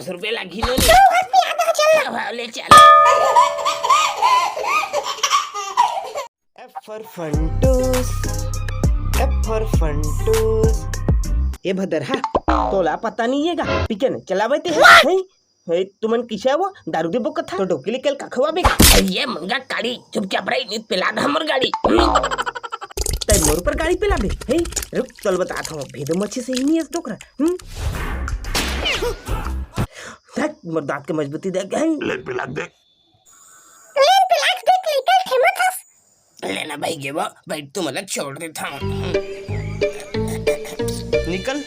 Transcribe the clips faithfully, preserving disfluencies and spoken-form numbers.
दस रुपया लागही नो। चल, चल। अब ले चल। F for Funtoos, F for Funtoos। ए भदर हा, तोला पता नहीं है का? पिके ने चलावे ते है, हैं? हे, तुमन किसे वो दारू दे बोकत हा? तो डोकी ले कल का खवाबे? ये मुंगा काड़ी, चुपचाप रही, नहीं पिला दा हमर गाड़ी। तै मोर पर गाड़ी पिलाबे? हे, रुक, तोल बतात हूँ, भेदो मच्छी से ही नहीं है डोकरा। हम्म? देख, मोर दांत के मजबूती देख, हैं? ले पिला दे। ले पिला के देख, ले कल ठेमत हस। लेना भाई गेवा, भाई तुमला छोड़ देता हूँ। निकल।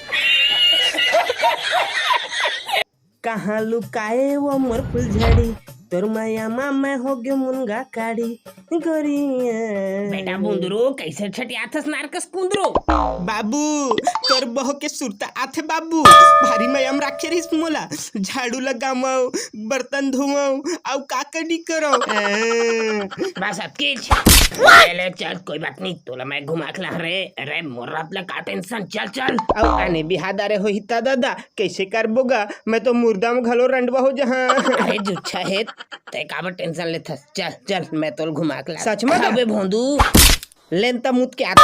कहाँ लुकाए वो मोर फुलझड़ी, तोर माया मा मैं हो गयो मुनगा काड़ी, गोरिया। बेटा बुंदरो, कैसे छटियाथस नारकस कुंदरो? बाबू, तोर बहू के सुरता आथे बाबू, भारी माया म राखे रहिस मोला, झाड़ू लगावं, बर्तन धोवं, अउ का कड़ी करंव। बस अतकीच। ले, ले, चल, कोई बात नहीं, तोला मैं घुमा के ला रे। अरे, मोर रात ला का tension, चल, चल। अउ आने बिहाद आ रे होही ता दादा, कैसे करबो गा? मैं तो मुर्दा म घलो रंडवा हो जहां। अरे, जुच्छा हे, तै काबर tension लेथस? चल, चल, मैं तोल घुमा के ला। सच में? अबे भोंदू, लेन त मुत के आता।